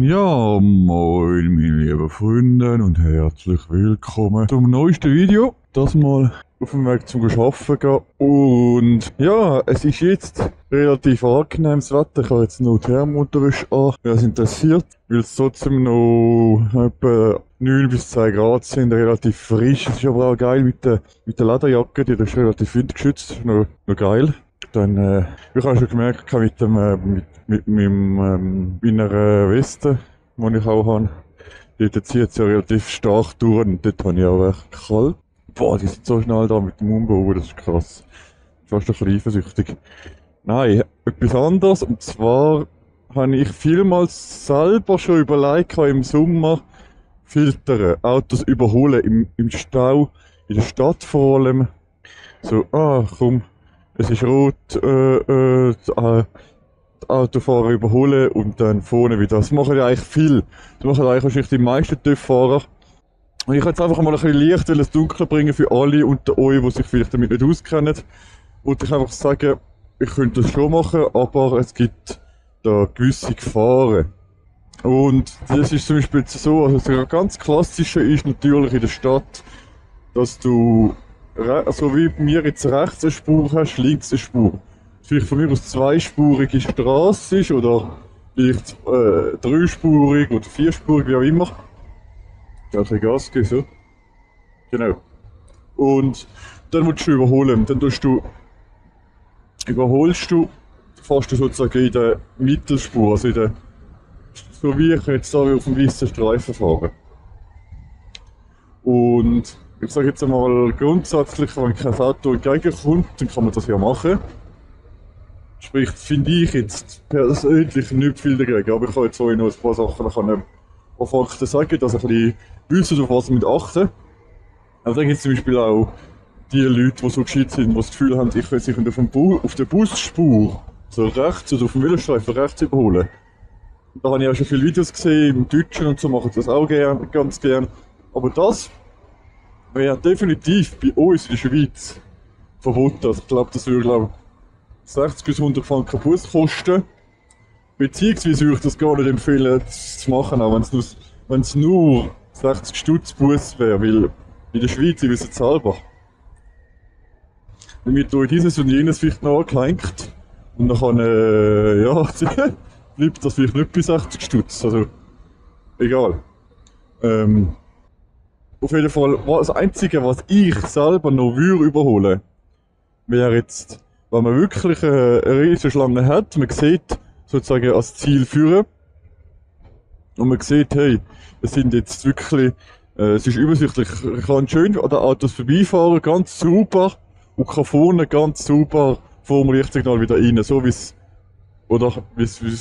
Ja, moin, meine lieben Freunde und herzlich willkommen zum neuesten Video. Das mal auf dem Weg zum Arbeiten gehen. Und ja, es ist jetzt relativ angenehmes Wetter. Ich habe jetzt noch Thermounterwäsche an. Wer ist interessiert, weil es trotzdem noch etwa 9 bis 2 Grad sind, relativ frisch. Es ist aber auch geil mit der Lederjacke, die ist relativ windgeschützt, noch geil. Dann, ich habe schon gemerkt, mit meiner Weste, die ich auch habe, dort zieht es ja relativ stark durch und dort habe ich auch echt kalt. Boah, die sind so schnell da mit dem Umbau, das ist krass. Fast ein bisschen eifersüchtig. Nein, etwas anderes, und zwar habe ich vielmals selber schon überlegt, im Sommer filtern, Autos überholen, im Stau, in der Stadt vor allem. So, komm, es ist rot, die Autofahrer überholen und dann vorne wieder. Das machen ja eigentlich viel. Das machen eigentlich wahrscheinlich die meisten TÜV-Fahrer. Und ich wollte jetzt einfach mal ein bisschen Licht, weil es dunkler bringen für alle unter euch, die sich vielleicht damit nicht auskennen. Und ich einfach sagen, ich könnte das schon machen, aber es gibt da gewisse Gefahren. Und das ist zum Beispiel so, also das ganz Klassische ist natürlich in der Stadt, dass du, so wie bei mir jetzt rechts eine Spur hast, links eine Spur. Vielleicht von mir aus zweispurige Straße ist oder vielleicht dreispurig oder vierspurig, wie auch immer. Ja, ein bisschen Gas geben, so. Genau. Und dann musst du überholen. Dann überholst du, fährst du sozusagen in der Mittelspur, also in der, so wie ich jetzt da auf dem weißen Streifen fahre. Und ich sage jetzt einmal grundsätzlich, wenn kein Auto entgegenkommt, dann kann man das ja machen. Sprich, finde ich jetzt persönlich nicht viel dagegen, aber ich kann jetzt so noch ein paar Sachen, ein paar Fakten sagen, dass ich ein bisschen wissen, auf was wir mit achten. Aber dann gibt es zum Beispiel auch die Leute, die so gescheit sind, die das Gefühl haben, ich will sich auf der Busspur so rechts oder auf dem Velostreifen rechts überholen. Da habe ich auch schon viele Videos gesehen, im Deutschen und so machen das auch ganz gern. Aber das wäre definitiv bei uns in der Schweiz verboten. Also ich glaube, das würde 60 bis 100 Franken Bus kosten. Beziehungsweise würde ich das gar nicht empfehlen das zu machen, auch wenn es nur 60 Stutz Bus wäre, weil in der Schweiz ist es zahlbar. Wenn mir durch dieses und jenes vielleicht noch angehängt und dann kann, bleibt das vielleicht nicht bei 60 Stutz, also egal. Auf jeden Fall, das Einzige, was ich selber noch würde überholen, wäre jetzt, wenn man wirklich eine Riesenschlange hat, man sieht sozusagen als Ziel führen und man sieht, hey, es sind jetzt wirklich, es ist übersichtlich, ich kann schön an den Autos vorbeifahren, ganz sauber, und kann vorne ganz sauber vor dem Lichtsignal wieder rein, so wie es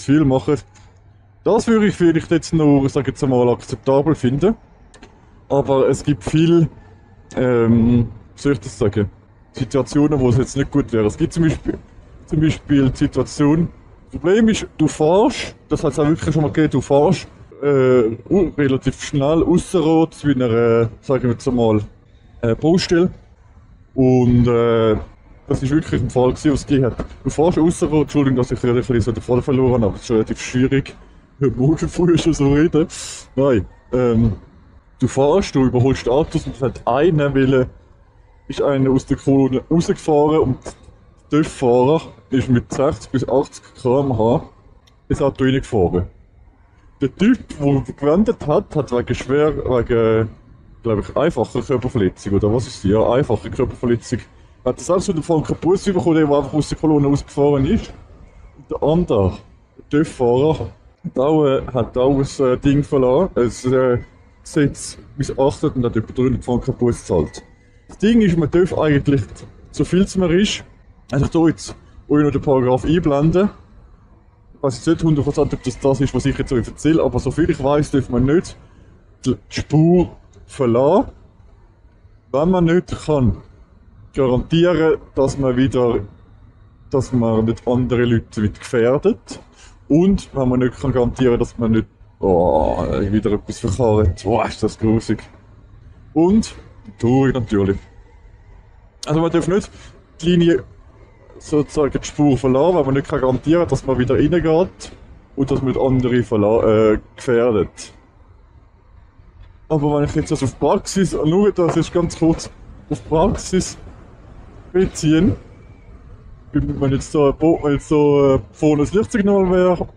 viele machen. Das würde ich vielleicht jetzt noch, ich sage jetzt einmal, akzeptabel finden. Aber es gibt viel, wie soll ich das sagen, Situationen, wo es jetzt nicht gut wäre. Es gibt zum Beispiel die Situation, das Problem ist, du fährst, das hat es auch wirklich schon mal gegeben, du fährst relativ schnell ausserrot zu einer, sagen wir jetzt einmal, Baustelle. Und das ist wirklich ein Fall gewesen, was es gegeben hat. Du fährst ausserrot, Entschuldigung, dass ich ein bisschen so den Fall verloren habe, aber es ist relativ schwierig, morgen früh schon so reden. Nein, du fährst, du überholst Autos und es hat ist einer aus der Kolonne rausgefahren und der TÜV-Fahrer ist mit 60 bis 80 km/h ins Auto reingefahren. Der Typ, der gewendet hat wegen, glaube ich, einfacher Körperverletzung, oder was ist die? Ja, einfache Körperverletzung. Hat das auch so den Fall Bus bekommen, der einfach aus der Kolonne ausgefahren ist. Und der andere, der TÜV-Fahrer, hat auch ein Ding verloren, ein Gesetz missachtet und hat über 300 Franken Bus gezahlt. Das Ding ist, man darf eigentlich, so viel es mir ist, also ich tue jetzt euch noch den Paragraph einblenden. Ich weiss jetzt nicht 100%, ob das ist, was ich jetzt euch erzähle, aber soviel ich weiss, darf man nicht die Spur verlassen, wenn man nicht kann garantieren, dass man nicht andere Leute gefährdet, und wenn man nicht kann garantieren, dass man nicht wieder etwas verkarrt. Ist das grusig. Und die Touring natürlich. Also man darf nicht die Linie, sozusagen die Spur verlassen, weil man nicht garantieren kann, dass man wieder reingeht. und dass man andere gefährdet. Aber wenn ich jetzt das auf Praxis, nur das ist ganz kurz, auf Praxis beziehen, wenn jetzt so vorne das Lichtsignal wäre,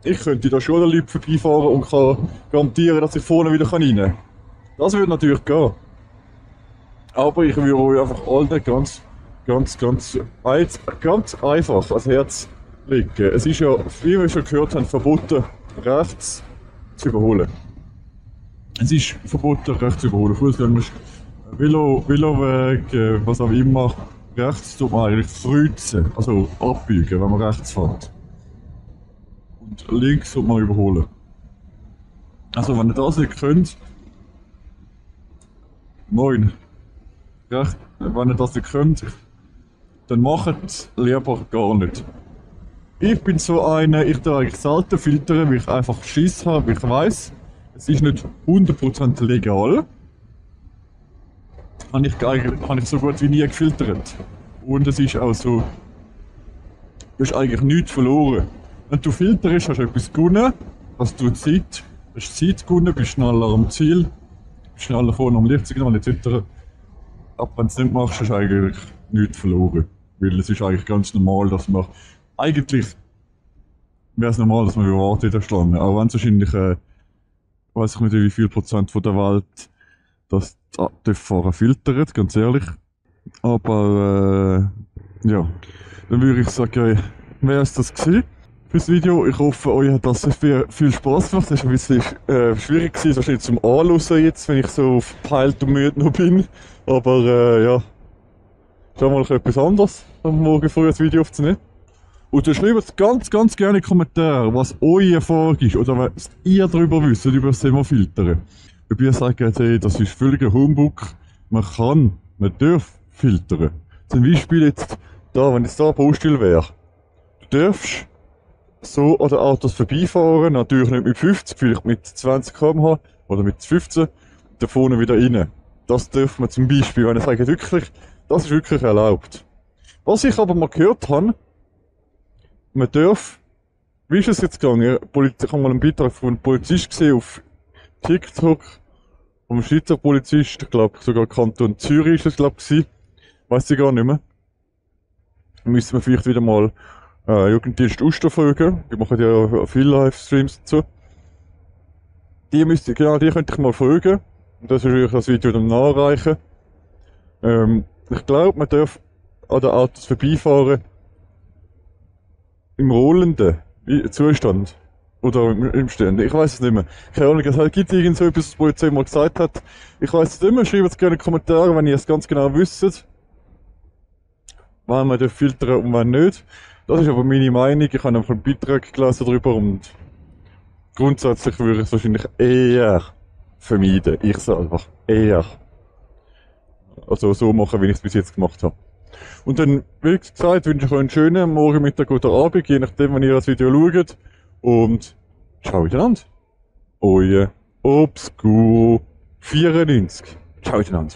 ich könnte da schon an den Leuten vorbeifahren und kann garantieren, dass ich vorne wieder rein kann. Das würde natürlich gehen. Aber ich würde euch einfach allen ganz einfach ans Herz legen. Es ist ja, wie wir schon gehört haben, verboten, rechts zu überholen. Es ist verboten, rechts zu überholen. Fußgänger, Veloweg, was auch immer. Rechts tut man eigentlich kreuzen, also abbiegen, wenn man rechts fährt. Und links tut man überholen. Also wenn ihr das nicht könnt, moin. Wenn ihr das nicht könnt, dann macht es lieber gar nicht. Ich bin so einer, ich tue eigentlich selten filtern, weil ich einfach Schiss habe, weil ich weiss, es ist nicht 100% legal. Habe ich so gut wie nie gefiltert. Und es ist auch so, du hast eigentlich nichts verloren. Wenn du filterst, hast du etwas gewonnen, hast du Zeit, hast Zeit gewonnen, bist schneller am Ziel, bist schneller vorne am Lichtsignal etc. Aber wenn du es nicht machst, hast du eigentlich nichts verloren. Weil es ist eigentlich ganz normal, dass man, eigentlich wäre es normal, dass man überwartet in der Schlange. Auch wenn es wahrscheinlich, weiß ich nicht wie viel Prozent von der Welt das Fahrer filtert, ganz ehrlich. Aber ja, dann würde ich sagen, wäre es das gewesen fürs Video. Ich hoffe, euch hat das viel Spaß gemacht. Das war ein bisschen schwierig gewesen, wahrscheinlich zum Anhören jetzt, wenn ich so verpeilt und müde noch bin. Aber ja, schon mal etwas anderes, am Morgen früh ein Video aufzunehmen. Und dann schreibt ganz gerne in die Kommentare, was eure Erfahrung ist oder was ihr darüber wisst, über das Thema Filtern. Ob ihr sagt, hey, das ist völliger Humbug, man darf filtern. Zum Beispiel jetzt da, wenn jetzt da eine Baustelle wäre. Du darfst so an den Autos vorbeifahren, natürlich nicht mit 50, vielleicht mit 20 km/h oder mit 15, da vorne wieder rein. Das darf man zum Beispiel, wenn ich sage, wirklich, das ist wirklich erlaubt. Was ich aber mal gehört habe, man darf, wie ist es jetzt gegangen? Ich habe mal einen Beitrag von einem Polizist gesehen auf TikTok, vom Schweizer Polizist, ich glaube sogar Kanton Zürich ist es glaube ich, weiss ich gar nicht mehr. Da müssen wir vielleicht wieder mal Jugenddienst Uster fragen, die machen ja viele Livestreams dazu. Die könnte ich mal fragen, und das ist natürlich das Video dann nachreichen. Ich glaube, man darf an den Autos vorbeifahren im rollenden Zustand. Oder im Stehen. Ich weiß es nicht mehr. Keine Ahnung, es gibt irgend so etwas, was die Polizei mal gesagt hat. Ich weiß es nicht mehr. Schreibt es gerne in die Kommentare, wenn ihr es ganz genau wisst. Wann man filtern und wann nicht. Das ist aber meine Meinung. Ich habe einfach einen Beitrag gelesen darüber und grundsätzlich würde ich es wahrscheinlich eher vermeiden. Ich selber. Eher. Also so machen, wie ich es bis jetzt gemacht habe. Und dann, wie gesagt, wünsche ich euch einen schönen Morgen, Mittag oder Abend, je nachdem, wenn ihr das Video schaut. Und ciao miteinander. Euer Obscur 94. Ciao miteinander.